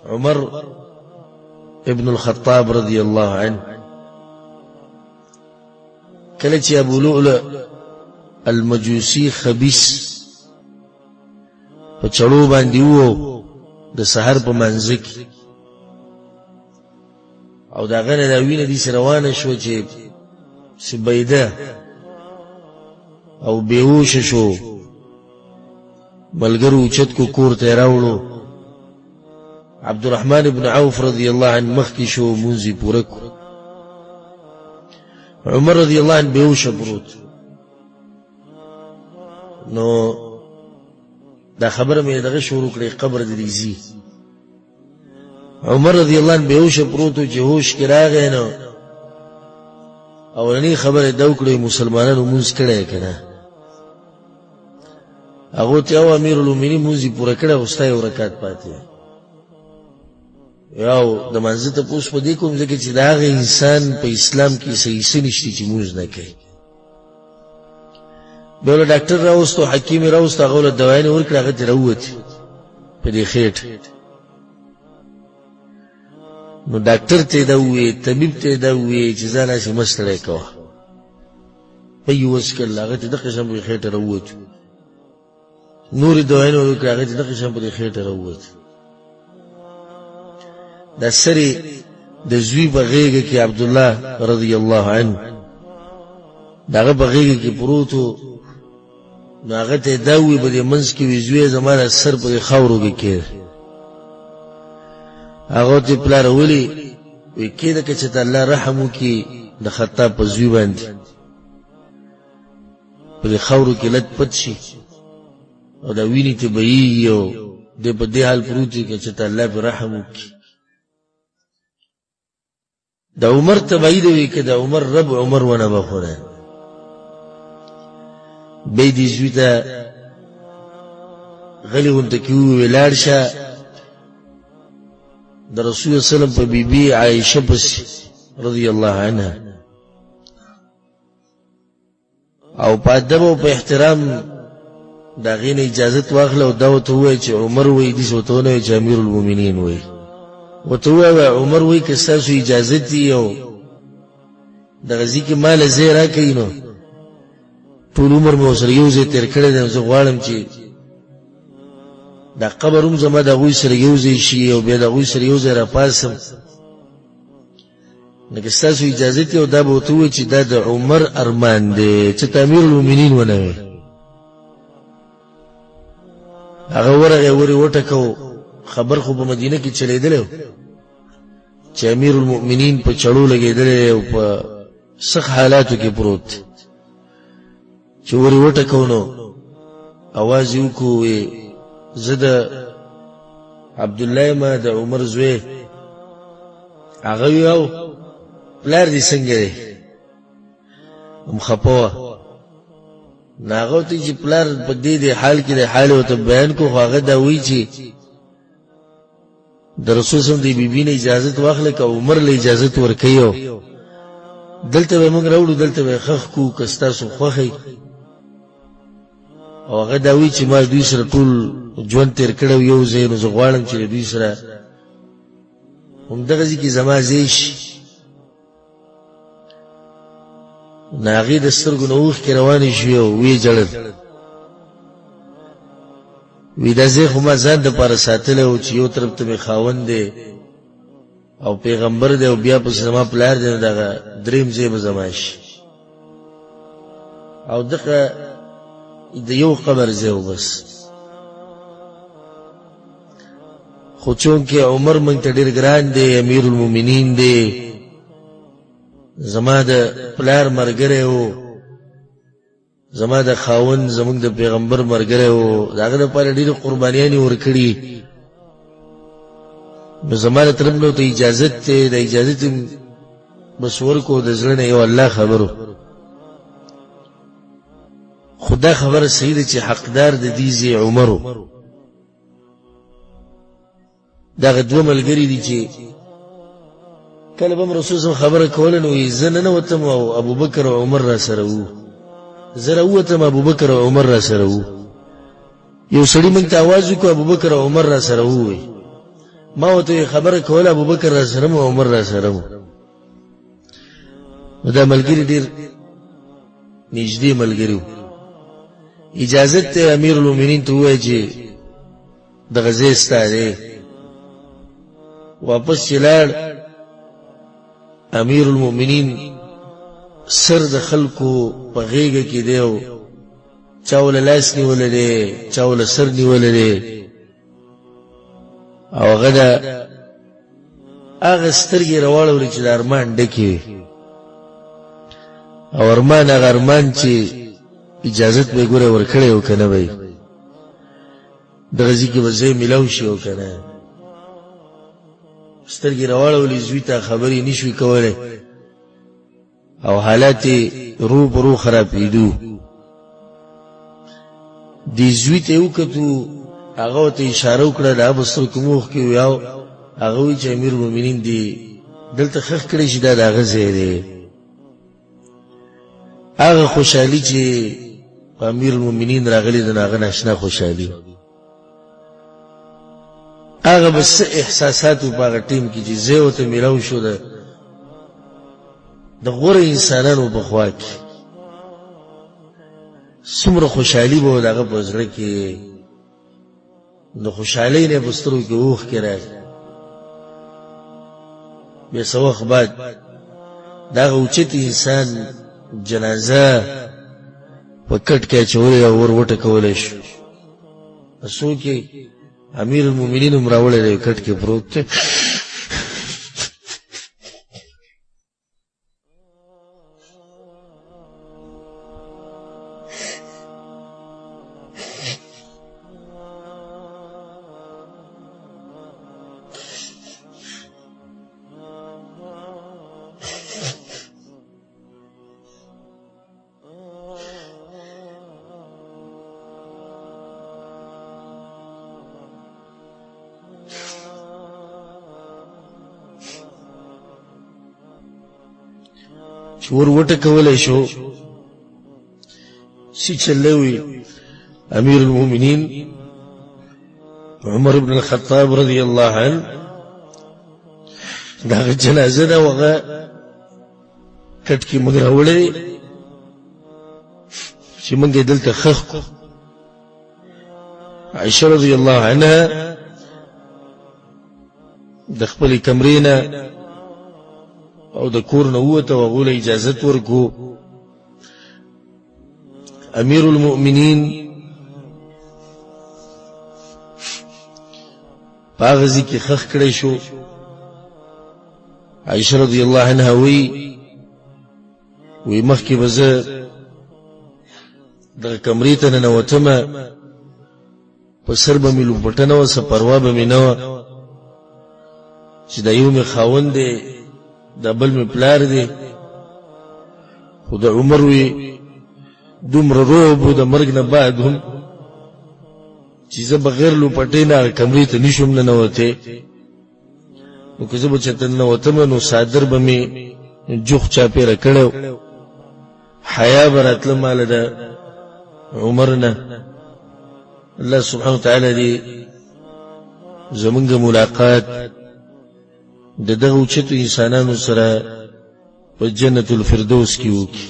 عمر ابن الخطاب رضی الله عنه کله چې ابو لؤلؤ المجوسی خبیث په چړو باندې وو د سحر په منځ کې، او دا غنه دا وینه دي روانه شو چې سبیده او بیهوش شو. ملګرو اوچت کو کور ته راوړو. عبدالرحمن ابن عوف رضی الله عنه مخکې شو، مونځ یې پوره کړو. عمر رضی الله عنه بېهوشه پروت. نو دا خبره مې دغه شروع کړې، قبر دې ځي. عمر رضی الله عنه بېهوشه پروت و، چې هوش کې راغی نو اولنۍ خبره یې دا وکړه، مسلمانانو مونځ کړی که نه؟ هغو ته او امیر المؤمنین مونځ یې پوره کړی، خو ستا یو رکعت پاتې. یو د مانځه تپوس په دې کوم، ځکه چې د هغه انسان په اسلام کې صحیح څه نشته چې مونځ نه کوي. بیا له ډاکټر راوستو، حکیم یې راوستو، هغه له دوايانې ورکړې، هغه ترې راووت په دې خېټه. نو ډاکټر ته یې دا وویې، طبیب ته یې دا وویې چې ځان هسې مه ستړی کوه، په یې وڅکل، هغه ته دغه شان په خېټه راووت. نورې دوايانې ورکړې، هغه ته دغه شان په دې خېټه راووت. دا سرې د زوی په غېږه کې عبدالله رضی الله عنه د هغه په غېږه کې پروت و. نو هغه ته یې دا وویل په دې منځ کې، وي زوی زما د سر په دې خاورو کې کېده. هغه ته پلار ولي وی کېده که چې ته الله رحم وکړي د خطاب په زوی باندې، په دې خاورو کې لت پت شي او دا وینې ته بهیږي او دی په دې حال پروت وي که چې ته الله پرې رحم وکړي. د عمر تبعی دی وی که د عمر رب عمر ونه بخوره. بیا دې زوی ته غلی غونته کې وویل لاړ شه د رسول الله سلام په بیبي عایشه پسې رضی الله عنها، او په ادب او په احترام د هغې نه اجازت واخله او دا ورته ووایه چې عمر وایي، داسې ورته ونه وایي چې امیر المؤمنین وایي، ورته ووایه عمر وایي که ستاسو اجازت وي او دغه ځای کې ما له ځای راکوي، نو ټول عمر مې ورسره یو ځای تېر کړی دی، زه غواړم چې دا قبر هم زما د هغوی سره یو ځای شي او بیا د هغوی سره یو ځای راپاڅم. نو که ستاسو اجازه وي او دا به ورته ووایي چې دا د عمر ارمان دی چې ته امیر المؤمنین ونه وې. هغه ورغی، ور یې وټکو. خبر خو په مدینه کې چلېدلی و چې امیر المؤمنین په چړو لګېدلی او په سخت حالاتو کې پروت دی. چې ور یې وټکو نو اواز یې وکړو، وی زه د عبدالله یم، د عمر زوی. هغه وی او پلار دې څنګه دی؟ هم خپه وه. نو هغه ورته چې پلار په دې دې حال کې دی، حال یې ورته بیان کړو. خو هغه دا وایي چې د رسول سم د بیبي نه اجازت واخله که عمر له اجازت ورکوي او دلته به موږ راوړو، دلته به ښخ کړو که ستاسو خوښه وي. او هغه دا وایي چې ما دوی سره ټول ژوند تېر کړی یو ځای، نو زه غواړم چې له دوی سره همدغه ځای کې زما ځای شي. نو هغې د سترګو نه اوښکې روانې شوې او ویې ژړل، وی دا ځای خو ما ځان دپاره ساتلی و چې یو طرف ته مې خاوند دی او پیغمبر دی او بیا پسې زما پلار دی، نو دغه دریم ځای به زما شي او دغه د یو قبر ځای و بس. خو چونکه عمر موږ ته ډېر ګران دی، امیر المؤمنین دی، زما د پلار مرګری و، زما د خاوند زموږ د پیغمبر مرګری و، د هغه لپاره ډېرې قربانیانې ورکړي، نو زما له طرف نه ورته اجازت دی، د اجازت یې بس ورکړو، د زړه نه یو الله خبرو. خو دا خبره صحیح ده چې حقدار د دې ځای عمر و. دغه دوه ملګري دي چې کله به هم رسول صاحب خبره کوله نو یې زه ننوتم او ابوبکر او عمر را سره وو، زه راووتم ابوبکر او عمر را سره وو. یو سړي موږ ته اواز وکړو ابوبکر او عمر را سره وو. ما ورته خبره کوله، ابوبکر را سره مو، عمر را سره مو. نو دا ملګري ډېر نږدې ملګري وو. اجازت ته امیر المؤمنین ته ووایه چې دغه ځای ستا دی. واپس چې لاړ، امیر المؤمنین سر د خلکو په غېږه کې دی او چا وله لاس نیولی دی، چا وله سر نیولی دی، او هغه د هغه سترګې راواړولې چې د ارمان ډکې وې، او ارمان هغه ارمان چې اجازت به یې ګوره ورکړی او که نه به یې، دغه ځای کې به ځای میلاو شي او که نه. سترګې راواړولې، زوی ته خبرې نه شوې کولی او حالات یې رو په رو خرابېدو. دې زوی ته یې وکتو، هغه ورته اشاره وکړه، د هغه په سترګو کې مو اوښکې وې، او هغه وایي چې امیر المؤمنین دې دلته ښخ کړی چې دا د هغه ځای دی. هغه خوشحالي چې په امیر المؤمنین راغلې ده، نو هغه ناشنا خوشحالي، هغه به څه احساسات وو په هغه ټیم کې چې ځای ورته میلاو شو د غوره انسانانو په خوا کې، څومره خوشحالي به د هغه په زړه کې، د خوشحالۍ نه په سترګو کې اوښکې راغلې. بیا څه وخت بعد د هغه اوچت انسان جنازه په کټ کې اچولې او ور وټکولی شو. څوک یې امیر المؤمنین هم راوړی دی، کټ کې پروت دی. چې ور وټکولی شو، سی چلوي امیر المؤمنین عمر بن الخطاب رضی الله عنه دغه جنازه ده، وغه کټ کې موږ راوړی چې موږ یې دلته ښخ کړو. عائشه رضی الله عنها د خپلې کمرې نه او د کور نه ووته او هغو له اجازت ورکړو. امیر المؤمنین په هغه ځای کې ښخ کړی شو. عائشه رضی الله عنها وی مخکې به زه دغه کمرې ته ننوتم، په سر به مې لوپټه نه وه، څه پروا به مې نه وه چې دا یو مې خاوند دی، دا بل مې پلار دی. خو د عمر وی دومره رعب و د مرګ نه بعد هم چې زه بغیر لوپټې نه هغه کمرې ته نشم ننوتی. نو که زه به چېرته ننوتم نو څادر به مې جوخ چاپېره کړی، حیا به راتله ماله د عمر نه. الله سبحانه وتعالی دې زمونږ ملاقات د دغه اوچتو انسانانو سره په جنت الفردوس کې وکړي.